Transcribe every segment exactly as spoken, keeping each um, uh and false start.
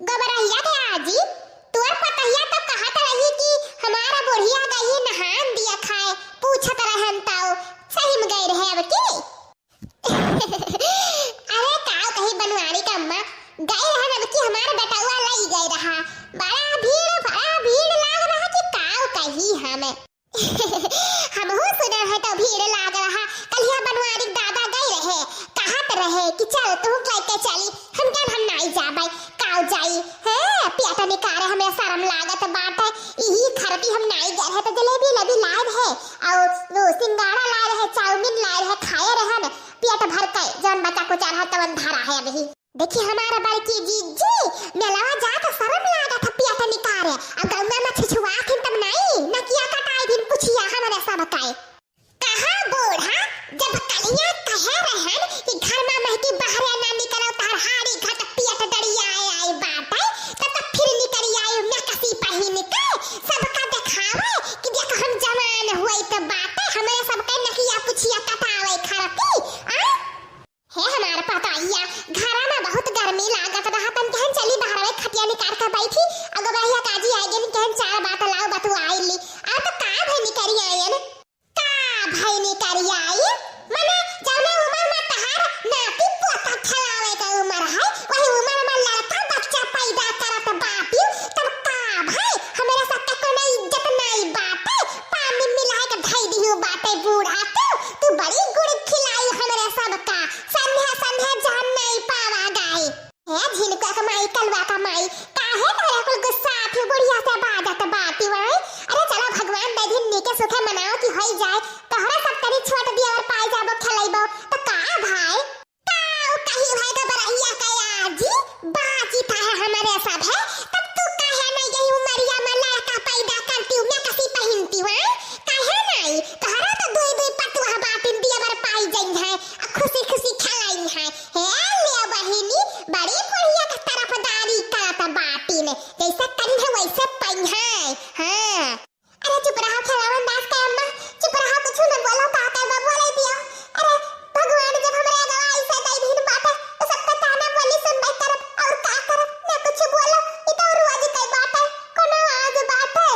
गोबरहिया के आजी, तोर पतहिया तो कहत रही कि हमारा बुढ़िया गई नहान दिया खाए, पूछत रहन तौ, सही में गई रहे अब की? अरे काव कही बनवारी का अम्मा, गई रहन अब की हमार बेटउआ लई गई रहा। बड़ा भीड़, बड़ा भीड़ लाग रहा कि काव कही हम। हमहू सुने है तो भीड़ लाग रहा। कलिया बनवारी दादा गई रहे, कहत रहे कि चल तू लेके चली। हम कहेन हम नाई जाबै, काव जाई। हैं, पेट निकारे हमें शरम लागत बाटे। इही खरती हम नाई गए रहे तो जलेबी लेबी लाए रहे, और वो सिंगाड़ा लाए रहे, चाउमीन लाए रहे, खाए रहन। पेट भर के जौन बचा कुचा रहा तवन धरा है अबही। देखी हमार बड़की जीजी, मेलवा जात शरम लागत है पेट निकारे। अब गौवा में छुछुआत हिन तब नाई, नकिया कटाई दिन पुछिया हमरे सब काए। कहा बूढ़ा, जब कलिया कहे रहन कि घर में महकी बाहरे ना निकलो, तहर हाड़ी घट पेट डड़ियाए आई बाटे, तब तक फिर निकल आई नकसी पहिन के, सबका देखावे कि देख हम जवान हुई तो बाटे, हमरे सबके नकिया पुछिया कटावे खरती, आ? हे हमार पतोहिया, घरा में बहुत गर्मी लागत रहा, तन कहन चली बाहरवे खटिया निकाल के बैठी, अगो बढ़िया काजी आए गेन कहन चार बात लाओ बतुआई ली। आ तो का भई निकरी आयन? का भई निकरी आई? मने जौने उमर में तहार नाती पोता खेलावे के उमर है, वही उमर में लड़का बच्चा पैदा करत बाटी, तब का भई? हमरे सबके कोनो इज्जत नाई बाटे, पानी मिलाए के धई दिहु बाटे बूढ़ा तू, तू बड़ी गुड़ खिलाई हमरे सबका। संध्या संध्या जान नाई पावा गाई। हे झिनका का माई, कलवा का माई, काहे तोहरे कुल गुस्सा आत ही बुढ़िया से बाजत बाटी वाई? अरे चलो भगवान दे दिन नीके सुखे मनाओ कि होई जाए, तोहरा सब तनी छोट दिया और पाई जाबो खेलैबो, तो का भाई? काऊ कही भाई का बरहिया का आजी, बाजी काहे हमरे सब है, तब तू काहे नहीं यही उमरिया में लड़का पैदा करती हूँ, मैं कसी पहिनती हूँ, काहे नहीं? तोहरा तो दुई दुई पतुआ बाटिन दिया बर पाई जई है, आ खुशी खुशी खेलाई है। हे ले बहिनी, बड़ी बुढ़िया के तरफदारी करत बाटिन, जैसे करी है वैसे पई है। हाँ। अरे चुप रहा खेलावन दास के अम्मा, चुप रहा, कुछ न बोलो, का का बबुआ ले दियो। अरे भगवान जब हमरे अगवा ऐसे दई दिन बाटे, तो सबका ताना बोली सुनबे करब, और का करब, ना कुछ बोलो, ई तो रोज के बाटे, कोनो आज बाटे।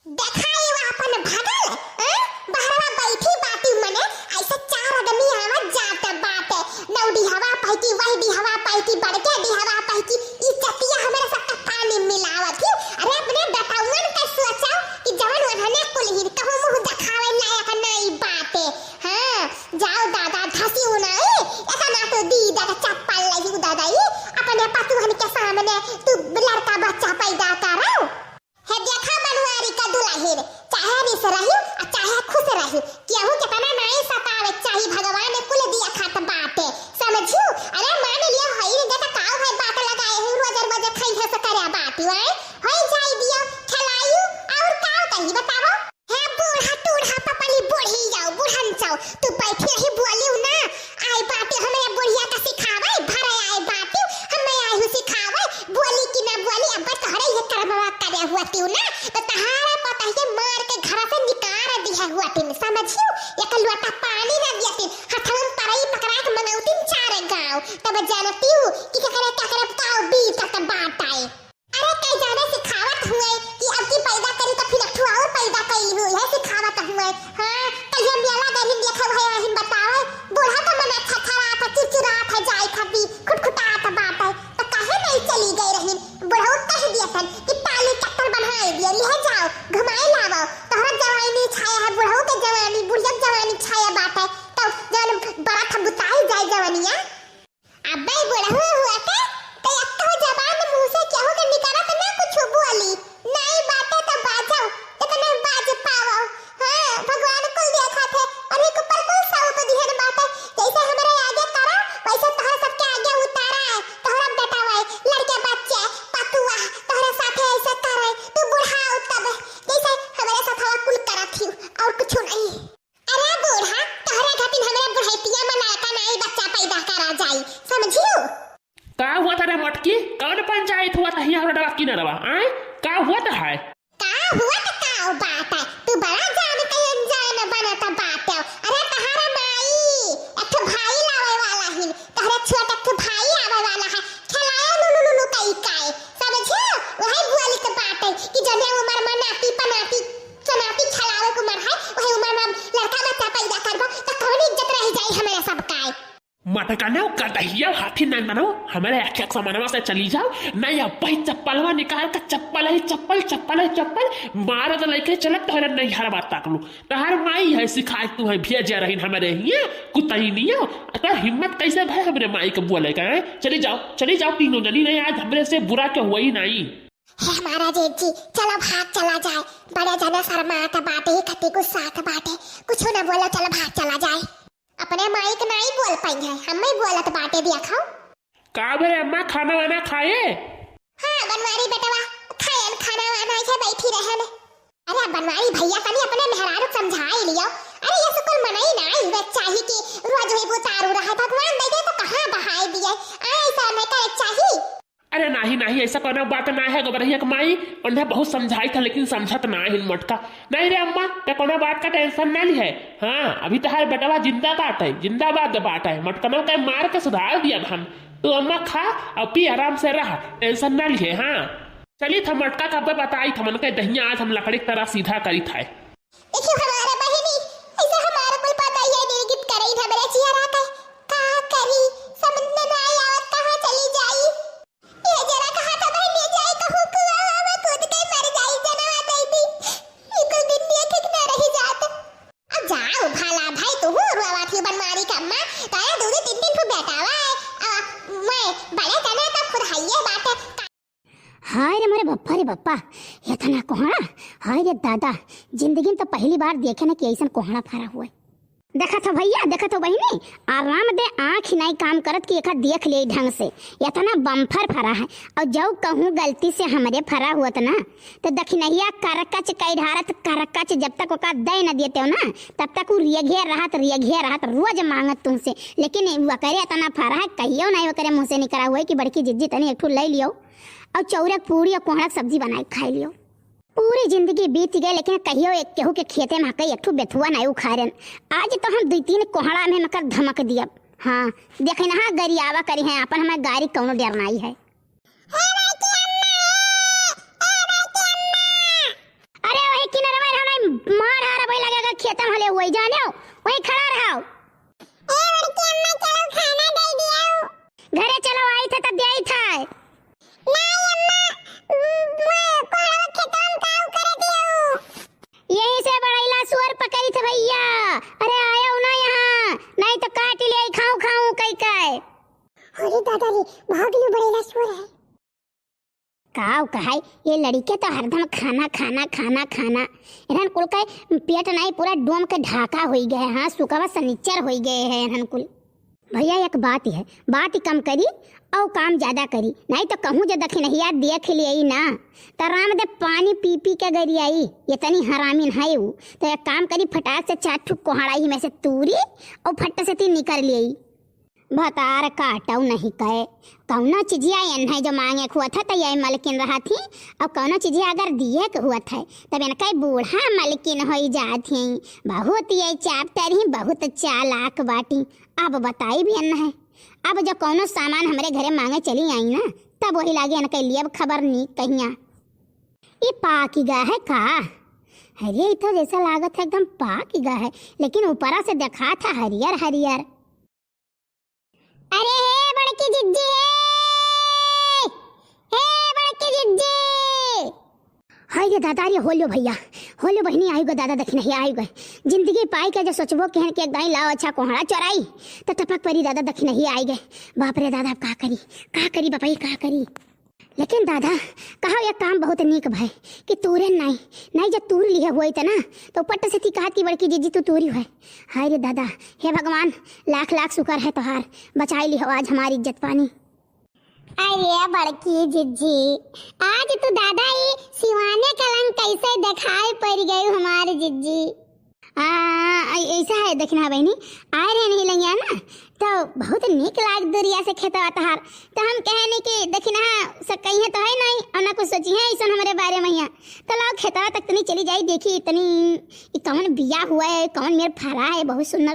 देखाई वो अपन भगल, हैं? बहरवा बैठी बाटी मने, ऐसे चार आदमी आवत जात बाटे, नौ डिहवा पैती, वही डिहवा पैती, बड़के डिहवा पैती, ई चतिया हमरे सबका पानी मिलावत ही। अरे अपने बेटउअन के सोचो कि जवन उन्हने कुलहिन कहूँ मुँह देखावे लायक नाई बाटे। हाँ, जाओ दादा धसी उनाई, एतना तो दीदा के चप्पल लगी दादा ई, अपने पतुहन के सामने तू लड़का बच्चा पैदा करो। हे देखा बनवारी का दुलहिन, चाहे रिस रही आ चाहे खुश रही, केहू के तना नाई सतावे चाही, भगवान कुल दिया खात बाटे, समझियो? अरे मान लियो हई रे, देखा काऊ है बात लगाए है, रोज रोज खाई है से करे बाटी, वाई होई जाई दियो, खिलाइयो, और काऊ कही बतावो? हे बूढ़ा टूढ़ा पपली बूढ़ी जाओ, बूढ़न जाओ, तू बैठी रही बोलियो ना, आई बाटी हमरे बुढ़िया का सिखावे, भरे आई बाटी, हमें आई हूँ सिखावे, बोली कि ना बोली, अब तोहरे ये कर्मवा करे हुआ तिउ ना, तो तहारा पता है मार के घर से निकाल दिया हुआ तिन, समझियो? एक लोटा पानी ना दिया तिन, हथवा में परई पकड़ा के मंगौतिन चार गाँव, तब जानतियो कि केकरे केकरे काव बीतत बाटे। अरे कई जाने सिखावत हुए कि अब की पैदा करी तो फिर एक ठो और पैदा करी हुई है, सिखावत हुए। हाँ, कहियो मेला गहिन देखो है, वहिन बतावे, बूढ़ा का मन अच्छा थरात है, चिड़चिड़ात है, जाए खाती खुटखुटात बाटे, तो काहे नहीं चली गई रही? बुढ़ऊ कह दिया थन कि पाली कत्तल बनाए दिया, लिहे जाओ, घुमाए लावो, तोहरा जवानी छाया है, बुढ़ऊ के जवानी, बुढ़िया के जवानी छाया बाटे, तो जौन बरत हम बुताई जाए जवानिया। अबे बुढ़ऊ हुआ के, तो एक तो जबान मुँह से केहू के निकलत ना कुछ बोली, नाई बाटे तो बाजो, इतने बाज पावो। हाँ, भगवान कुल देखत है, और एक ऊपर कुल सौंप दिहन बाटे, जैसे हमरे आगे करा, वैसे तोहर सबके आगे उतारा है, तोहरा बेटा वाई, लड़के बच्चे, पतुआ, तोहरे साथे ऐसे करे, तू बुढ़ाओ तब, जैसे हमरे साथ हवा कुल करत ही, और कुछ नहीं। अरे बूढ़ा, तोहरे खातिर हमरे बुढ़ैतिया में लड़का नाई बच्चा पैदा करा जाई, समझियो? का हुआ था रे मोटकी? कौन पंचायत हुआ था हियाँ रोडवा किनारवा? आय? का हुआ था है? का हुआ था का बात है? तू बड़ा जान के अनजान बनत बाटे। अरे तोहरा माई, एक ठो भाई लावे वाला ही, तोहरे छोट एक ठो भाई आवे वाला है, खेलाए नुनु नुनु कई काए। कनो गदहिया हाथी नाहीं बनो, हमरे आँखी के सामनवा से चली जाओ, नाहीं अब वही चप्पलवा निकाल के चप्पल ही चप्पल, चप्पल ही चप्पल, मारत लइके चलत तोहरे नैहरवा तक लू। तोहर माई है सिखाए तू है भेजे रहिन हमरे हियाँ, कुतैनिया। अगर हिम्मत कैसे भय हमरे माई के बोले के, हैं? चली जाओ, चली जाओ तीनों जनी, नाहीं आज हमरे से बुरा के हुआ ही नाहीं। हे हमारा जेठ जी, चलो भाग चला जाए। बड़े जने शर्मात बाटे, कति गुस्सात बाटे, कुछ न बोलो, चलो भाग चला जाए। अपने माई के नाहीं बोल पाई है, हमें बोलत बाटे, देखो। का बे अम्मा, खाना वाना खाए? हाँ, बनवारी बेटवा, खाएन खाना वाना, ऐसे बैठी रहन। अरे बनवारी भैया, तनी अपने मेहरारू के समझाई लियो। अरे ये सुकुल मनई नाहीं बे चाही कि रोज वही उतारू रहे, भगवान दे दे तो कहाँ बहाए दिए। आ, ऐसा नहीं करे चाही। अरे नाहीं, नाहीं, ऐसा कोनो बात ना है, गोबरहिया के माई, उन्हें बहुत समझाई था, लेकिन समझत ना है मोटका। नाहीं रे अम्मा, ते कोनो बात का tension ना लिहे। हाँ, अभी तोहार बेटवा जिंदा बाटे, जिंदाबाद बाटे, मोटकनों के मार के सुधार दिया हम। तू अम्मा खा और पी, आराम से रह, tension ना लिहे। हाँ, चली था मोटका का बताई था, मन के दहिया आज हम लकड़ी की तरह सीधा करी था। देखियो हमारा बहिनी, ऐसे हमारा कुल पता ही है, गिरगिट करई हमरे जियरा का, का करी, समझ में ना आवत, कहाँ चली जाई। ये जरा कहा था बहिनी, जाई कहूँ कुआवा में कूद के मर जाई, जनवा दे दी। ये कुल दिन भी ठीक ना रही जात। अब जाओ भला भाई, तू हूँ रोवा थी बनवारी का अम्मा, ताया दूधी तीन दिन को बेटावा है, आ, मैं बड़े जना तो खुद हइये बाटे। हाय रे मोरे बप्पा रे बप्पा, इतना कोहड़ा, हाय रे दादा, जिंदगी में तो पहली बार देखे ना कि ऐसन कोहड़ा फरा हुआ है। देखत हो भैया, देखत हो बहिनी, आराम दे आँख ही नाहीं काम करत कि एका देख ले ढंग से, इतना बम्फर फरा है। और जौ कहूँ गलती से हमरे फरा हुअत ना, तो दखिनहिया करकच कई ढारत, करकच जब तक ओका दे न देते हो ना, तब तक उ रेघे रहत, रेघे रहत, रोज मांगत तुमसे। लेकिन वकरे इतना फरा है, कहियो नाहीं वकरे मुँह से निकरा हुआ है कि बड़की जिज्जी तनी एक ठो ले लियो और चौरक पूरी और कोहड़ा के सब्जी बनाई खाई लियो। पूरी जिंदगी बीत गए, लेकिन कहियो एक केहू के खेते में हकई एक ठो बेथुआ नाहीं उखाड़न। आज तो हम दुई तीन कोहड़ा में मकर धमक दियब। हाँ, देखे ना गरियावा करी है अपन, हमें गारी कौनो डर नाहीं है। ए बड़की अम्मा, ए, ए बड़की अम्मा। अरे वही किनारे में रहो, नाहीं मार हारा भाई लगेगा, खेते में हले हुए जाने हो, वही खड़ा रहो। ए बड़की अम्मा, चलो खाना दे दियो। घरे चलो, आई थे तब दे आई था। नाहीं अम्मा, म-, मैं कोहड़ा खेतवा में काम करे दियो। यही से बड़ैला सुअर पकड़ी थे भैया। अरे आयो ना यहाँ, नाहीं तो काट ले खाऊं खाऊं कई कई। अरे दादा रे, भाग लो, बड़ैला सुअर है। काव कहाई, ये लड़िके तो हरदम खाना, खाना, खाना, खाना। इन्हन कुल के पेट नाहीं, पूरा डोम के ढाका होई गए। हाँ, सुकवा सनिचर होई गए है इन्हन कुल। भैया, एक बात है, बात कम करी और काम ज्यादा करी, नाहीं तो कहूँ जे दखिनहिया देख लियई ना, तो राम दे पानी पी पी के गरियाई। इतनी हरामिन है उ, तो एक काम करी, फटाक से चार ठुक कोहड़ा ही में से तूरी और फट से ती निकर लियई। भतार काटउ नहीं कहे, कौनो चिजिया एन्है जो मांगे खुअत है, त ये मलकिन रहत ही, और कौनो चिजिया अगर दिए के हुअत है, तब इनके बूढ़ा मलकिन होई जात ही। बहुत ये chapter ही, बहुत चालाक बाटी। अब बताई भी एन्है, अब जो कौनो सामान हमरे घरे मांगे चली आई ना, तब वही लागे इनके लिए अब खबर नी कहिया। ई पाकी गा है का? अरे, ई तो जैसा लागत है एकदम पाकी गा है, लेकिन ऊपरा से देखात है हरियर हरियर। अरे हे बड़की जिज्जी, हे, हे बड़की जिज्जी। हाय रे दादा रे, होल्यो भैया, होल्यो बहिनी, आइ गए दादा दखिनहिया, आइ गए। जिंदगी पाई के जो सोचबो केहन के एक दाई लाओ अच्छा कोहड़ा चोराई, त टपक परी दादा दखिनहिया आइ गए। बाप रे दादा, अब का करी, का करी बपई, का करी? लेकिन दादा, कहा एक काम बहुत नीक भय कि तूरे नाई, नाई जब तूर लिहे हुई त ना, तो पट से थी कहत कि बड़की जिज्जी तू तूरी हुए। हाय रे दादा, हे भगवान, लाख लाख शुक्र है तोहार, बचाई लिहो आज हमारी इज्जत पानी। अरे बड़की जिज्जी, आज तू दादा ई सिवाने कलंक कैसे देखाई पड़ गई हमारी जिज्जी। आ, ऐ-, ऐसा है, देखना बहिनी, आए रहे नहीं लंगिया ना, तो बहुत नीक लाग दुरिया से खेतवा तहार। तो हम कहे नहीं कि देखना, सब कहीं है तो है नहीं, और ना कुछ सोची है ऐसा हमारे बारे में यहाँ। तो लाओ खेतवा तक तनी चली जाई, देखी इतनी, ई कौन बिया हुआ है, कौन मेर फरा है, बहुत सुंदर